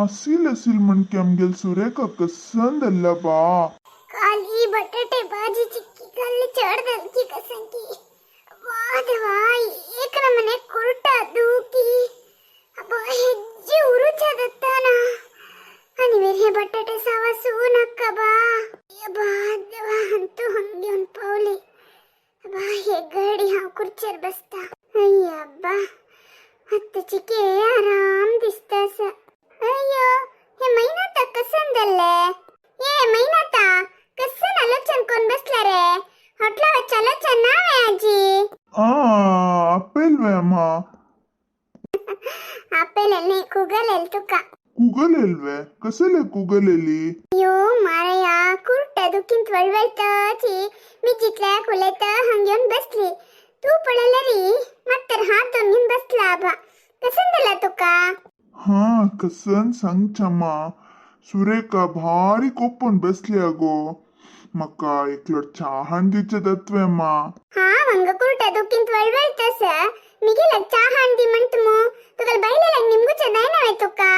असील असील म्हणके आमगेल सुरेखा कसन धरला बा. काल ही बटाटे भाजी चिक्की खाल्ली चड धलकी कसन की. वा देवा, एक नमने कुरटा दुखी. अबा हेज्जी उरुच्या दत्ताना आणि वेर हे बटाटे सावा सू नका बा. अबा देवा, हंतू हंग घेऊन पावले. अबा हे घडी हांव खुर्चेर बसता. अय्या अब्बा, आत्तां चिके आराम दिसता असं. अय्यो, हे मैनाता कसन धरले? ए मैनाता, कसन आलोचन कोण बसला रे? हॉटला वच्च आलोचन नाव आहे आजी. आ आपेल वे अम्मा. आपेल नाही, कुगलेल तुका. कुगलेल वे? कसले कुगलेली? अयो मारया, कुर्ट दुखींत वळवळतची मी जितल्या खुलेत हंग येऊन बसली. तू पळयलं री मात्र हात दोन घेऊन बसला. आबा, कसन दिला तुका? हा कसन सांगचम्मा, सुरेखा भारी कोपून बसली अगो. मका एकलो चहान दिचे दत्वे अम्मा. हा हंग कुर्ट दुखींत वळवळतस मिगेला चहा दी म्हणत मू. तुका बैलेला निमगुचे जायना तुका?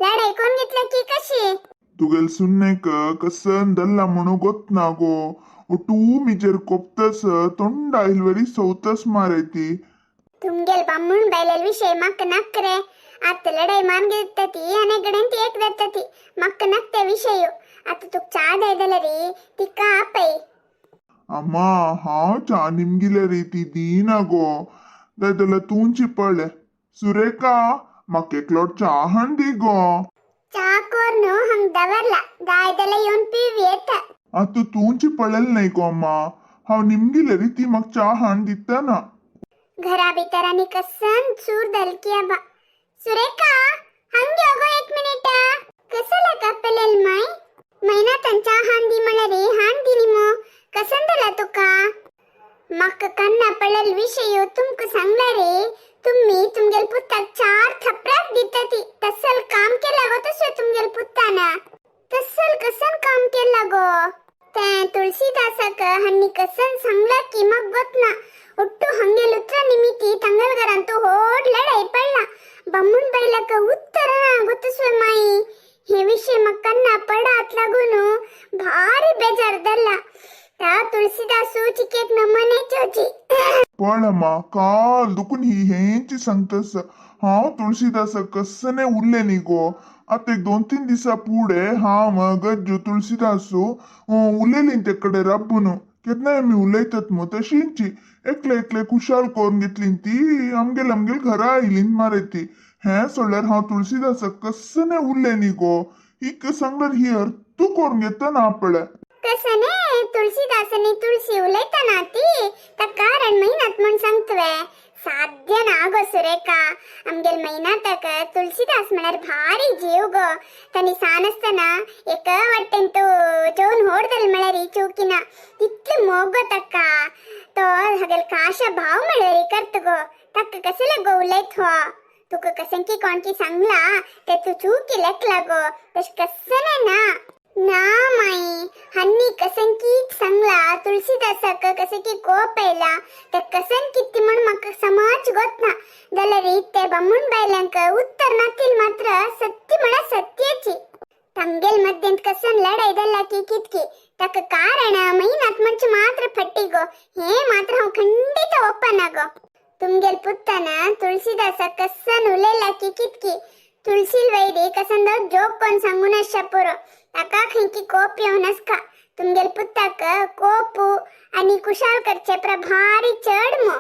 लढाई कोण घेतला की कशी? तुगेल सुन्नेक कसन दल्ला म्हणू गोत ना गो. ಒಟ್ಟೂ ಮಿಜರ್ ಕೊಪ್ತಸ್ ತೊಂಡ ಇಲ್ವರಿ ಸೌತಸ್ ಮಾರೈತಿ. तुमगेल बामूण बैलेल विषय मक्क नक्करे. आत लढाई मार्गे ती अनेक एक दत्तती मक्क नक्ते विषय. आता तुक चा दयदल री तिका आपय. ಅಮ್ಮ, ಹಾವ್ ಚಾ ನಿಮ್ಗಿಲ್ಲ ರೀತಿ ದೀನಗೋ ದದಲ ತೂಂಚಿ ಪಳೆ. ಸುರೇಖಾ, ಮಕ್ಕೆಕ್ಲೋಟ್ ಚಾ ಹಂಡಿಗೋ. चा कोरನು हंग दवरला दायदला येऊन पिवी येत. ಆತು ತೂಂಚಿ ಪಳೆಲ್ ನೈಗೋ ಅಮ್ಮ. ಹಾವ್ ನಿಮ್ಗಿಲ್ಲ ರೀತಿ ಮಕ್ ಚಾ ಹಂಡಿತ್ತಾನ. घरा भितर आणि कसन चूर दलकी. आबा सुरेखा, हंग योगो एक मिनिट. कसला कापेलेल माय मैना तंचा हांदी म्हणरे हांदी निमो. कसन दला तुका? मक्क कन्ना पळल विषय तुमक सांगला रे. तुम्ही तुमगेल पुत्ताक चार थपराक दितती. तसल काम केला गो तसं तुमगेल पुत्ताना. तसल कसन काम केला गो? ते तुळशीदासाक हन्नी कसन सांगला की मग गोत ना. ಒಟ್ಟು ಹಂಗೆಲುತ್ರ ನಿಮಿತಿ ತಂಗಲ್ಗರಂತೂ ಹೋಡ್ ಲಡೈ ಪಳ್ಳ. ಬಮ್ಮುನ್ ಬೈಲಕ ಉತ್ತರ ಗೊತ್ತಿಸುವೆ ಮಾಯಿ. हे विषय मक्कन्ना पडात लागून भारी बेजारदಲ್ಲ. ತಾ तुळशीदासू चिकेक नमने चोची. पळमा, काल दुखून ही हेंची सांगतस. हांव तुळशीदासा कसने उरले न्ही गो. आतां एक दोन तीन दिसा पुढे हांव गज्जू तुळशीदासू उलयलीं ते कडेन राबून. केन्नाय आमी उलयतात मग तशींची एकले एकले खुशाल करून घेतली ती आमगेल आमगेल घरा आयलीं मारे ती. हें सोडल्यार हांव तुळशीदासा कसने उरले न्ही गो. ही सांगल्यार ही अर्थ करून घेता ना पळय. कसने तुळशीदासनी तुळशी उलयताना ती ता कारण मैनात म्हण सांगतवे. साध्य ना गो सुरेखा. आमगेल मैनातक तुळशीदास म्हळ्यार भारी जीव गो. ताणी सान आसतना एका वाटेन तो चोवन होडदल म्हळ्यार चुकीना तितले मोग गो ताका. तो हागेल काशा भाव म्हळ्यार करत गो. ताका कसले गो उलयत हो? तुका कशें की कोण की सांगला ते तूं चुकी लेखला गो. तशें कसलें ना ना माई. हन्नी कसन की सांगला तुळशीदासाक कसे की कोप येयला ते कसन कित्ती म्हण म्हाका समज गोत ना. जाल्यार ते बामूण बायलांक उत्तर नातील मात्र सत्य म्हळ्यार सत्याची. तंगेल मध्यंत कसन लढाई दल्ला की कितकी ताका कारण मैनात म्हणचे मात्र फट्टी गो. हे मात्र हांव खंडित ಒಪ್ಪನ गो. तुमगेल पुत्ताನ तुळशीदासा कसन उलयला की कितकी तुळशील वैरी कसन जोक कोण सांगून आसच्या पुरो. ताका खंयकी कोप येवन आसका. तुमगेल पुत्ताक कोपू आनी कुशाल करचे प्रभारी चड मो.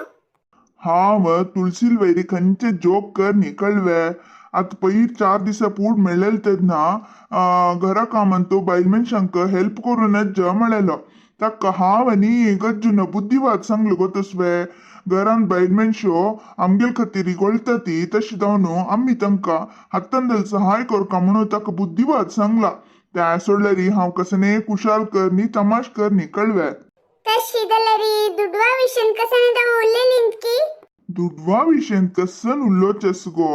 हांव तुळशील वैरी खंयचे जोक कर न्ही कळवे. आतां पयर 4 दिसा पूड मेळ्ळेल तेन्ना घरा कामान तो बायल मनशांक हेल्प करूनच ज म्हणलेलो. ताका हांव आनी गज्जून बुद्धिवाद सांगलो गो तसवे. घरान बायल मनशो आमगेल खातीर इगोळटा ती तशें जावन आमी तांकां हातान सहाय करका म्हणून ताका बुद्धिवाद सांगला. त्या सोडल्यार हांव कसने कुशाल कर न्ही तमाश कर न्ही कळवे. तशी जाल्यार दुडवा विशयन कसन उलयलीं की? दुडवा विशयन कसन उलोवचेस गो?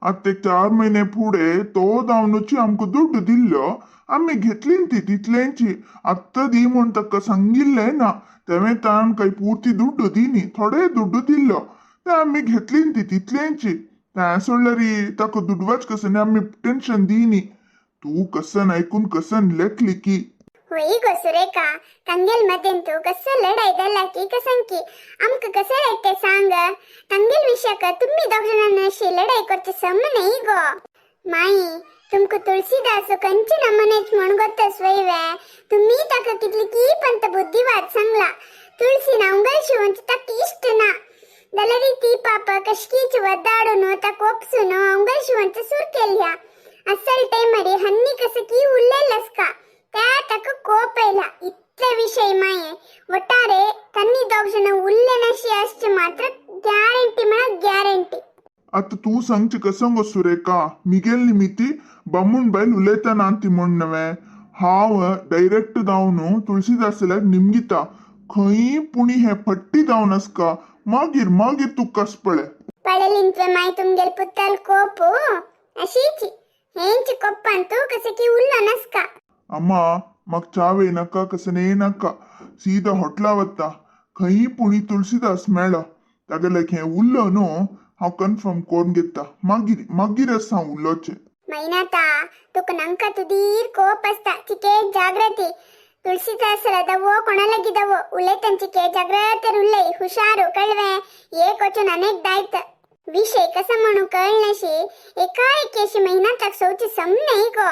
आतां एक 4 म्हयने फुडें तो दावनुची आमकां दुड्ड दिल्लो. आमी घेतली ती तितलेंची. आत्तां दी म्हूण ताका सांगिल्लें ना. तेवें ताण काही पुर्ती दुड्ड दिनी, थोडे दुड्ड दिल्लो ते आमी घेतली ती तितलेंची. तें सोडल्यार ताका दुडवाच कसं आमी टेन्शन दिनी. तूं कसन ऐकून कसन लेखली की. होय गो सुरेखा, तांगेल मदेंतू कसं लढाई जाल्या की कसंकी आमकां कसं येते सांग. तांगेल विषयाक तुम्ही दोग जाणांनी अशी लढाई करचे सम नाही गो. माई, तुमकां तुळशीदास कंचे नमनेच म्हण गोत्तस वयवे. तुम्ही ताका कितली की पंत बुद्धिवाद सांगला. तुळसी नांगल शिवंची ताका इश्ट ना जाल्यार ती पाप कशकीच वद्दाडून ताका ಒಪ್ಸುನು ಅಂಗಲ್ ಶಿವಂತ सुर केल्या. असल टायमारी हन्नी कसं की उरलेलंस का त्या ताका कोप येयला. इतले विषय माये वटारे तन्नी दोग जण उरले नाशी असचे मात्र गॅरंटी म्हणा गॅरंटी. आता तूं सांगचे कसं गो सुरेखा, मिगेल निमित्ती बामूण बायल उलयता ना ती म्हण नव्हे. हांव डायरेक्ट जावन तुळशीदासाल्याक निमगिता, खंय पुणी हे फट्टी जावन आसका. मागीर मागीर तूं कस पळय. पळयलींतवे माय तुमगेल पुत्ताल कोपू अशीची हेंच कोप्पांतू कसं की उरलो नसका. अम्मा, म्हाका च्याव नाका, कसं नाका. सीधा हॉटला वता, खंय पुणी तुळशीदास मेळ्ळो तागेल्याक हें उरलो न्हू हांव कन्फर्म करून घेता. मागीर मागीर आसा हांव उलोवचें. मैनाता, तुका नंका तुदीर कोप असता. चिके जागृती तुळशीदासला दवो कोणालागी दवो उलयतान चिके जाग्रत उलय हुशारू कळवे. एक वचून अनेक दायत विषय कसा म्हणू कळनशी एकाएकी अशी महिनाताक सोवची सम नाही गो.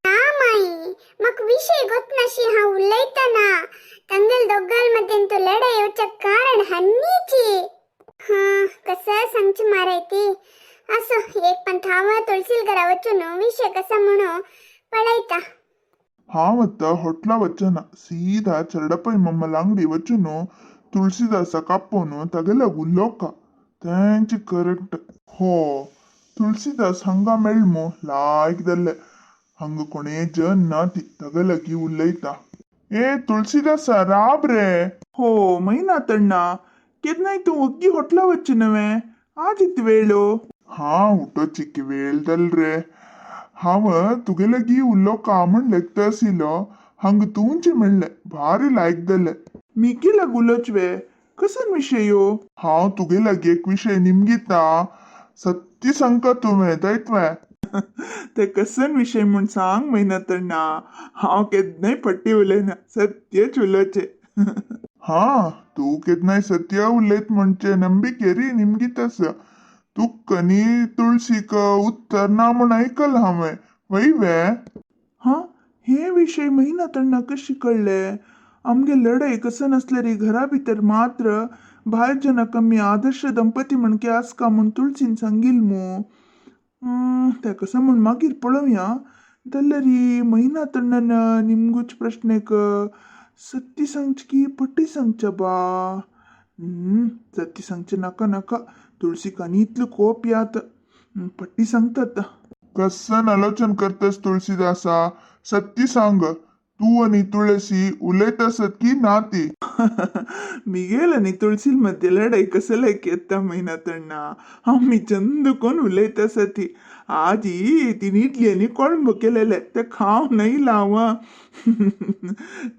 ना माई, मग विषय ಗೊತ್ತನಶಿ ಹಾ ಉಲ್ಲೈತನ ತಂಗಲ್ ದೊಗ್ಗಲ್ ಮಧ್ಯಂತು ಲಡೈ येवच्या कारण हन्नीची. हा कसं सांगची मारायती. असो, एक पण थांब तुळशील घरा वचून विषय कसा म्हणू पळयता. हांव आतां हॉटला वचना, सीधा चरडपै मम्मल अंगडी वचून तुळशीदासाक आपोवन तागेल्याक उलोवका तेंचे करेक्ट. हो, तुळशीदास हांगा मेळ मू लायक जाल्ले. हांगा कोणे जन ना ती तागे लागीं उलयता. ए तुळशीदासा, राब रे. हो मैनातण्णा, केन्नाय तूं वग्गी होटला वच्चे नव्हे, आज इतले वेळो? हा उठोची वेळ जाल रे. हांव तुगे लागीं उलोवका म्हण लेखता आशिल्लो. हांगा तुमचें मेळ्ळें, भारी लायक जालें. मिगेला उलोवचवे कसन विशयो? हांव तुगे लागीं एक विशय निमगिता, सत्य सांगता तुवें दायतवें. ते कसन विशय म्हूण सांग मैनातण्णा. हांव केन्नाय फट्टी उलयना, सत्यच उलोवचें. हा, तूं केन्नाय सत्य उलयत म्हणचे नंबिके री निमगीत आसा. तुका न्ही तुळशीक उत्तर ना म्हण आयकलां हांवें, वय वे? हा, हे विशय मैनातण्णा कशी कळ्ळे? आमगे लढाई कसन असल्यारी घरा भितर मात्र भायर जना कमी आदर्श दंपती म्हणके आसका म्हूण तुळशीन सांगील मू. ते कसं म्हूण मागीर पळोवया. जाल्यार मैनातण्णान निमगूच प्रश्नेक सत्य सांगचे की फटी सांगचे बा? सत्य सांगचे नाका नाका, तुळशीक आनी इतलो कोप यात. फट्टी सांगतात. कसन आलोचन करतस तुळशीदासा, सत्य सांग, तूं आनी तुळशी उलयत आसत की ना ती? मिगेल आनी तुळशील मध्ये लढाई कसले येता मैनातण्णा. आमी चंद कोण उलयत आसा ती. आजी तिने इडली आनी कोळंबो केलेले ते खाव नाही लाव.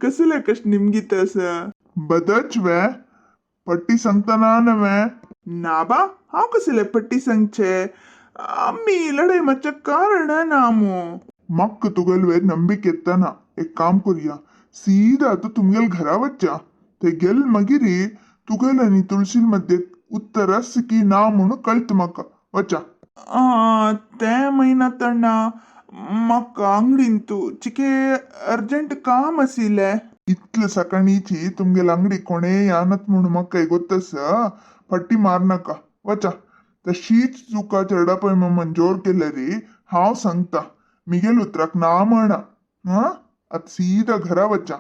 कसले कश निमगीत आसा? बदच वे, पट्टी सांगतना नव्हे? ना बा, हांव कसले पट्टी सांगचे? आमी लढाई मातशें कारण ना मू. म्हाका तुगेल वयर नंबिके येतना. एक काम करुया, सीधा आतां तुमगेल घरा वच्चा. थंय गेल मागीर तुगेल आनी तुळशील मध्ये उत्तर आसा की ना म्हणून कळटा म्हाका. वचा. ते मैनातण्णा, म्हाका अंगडीन तूं चिके अर्जंट काम आशिल्लें. इतले सकाळीची तुमगेल अंगडी कोणे यानत म्हणून म्हाका गोत्तस. फट्टी मार नाका, वचा. तशीच तुका चेरडापय मम्मान जोर केल्यारी हांव सांगता, मिगेल उतराक ना म्हणा. हा, आतां सीधा घरा वचा.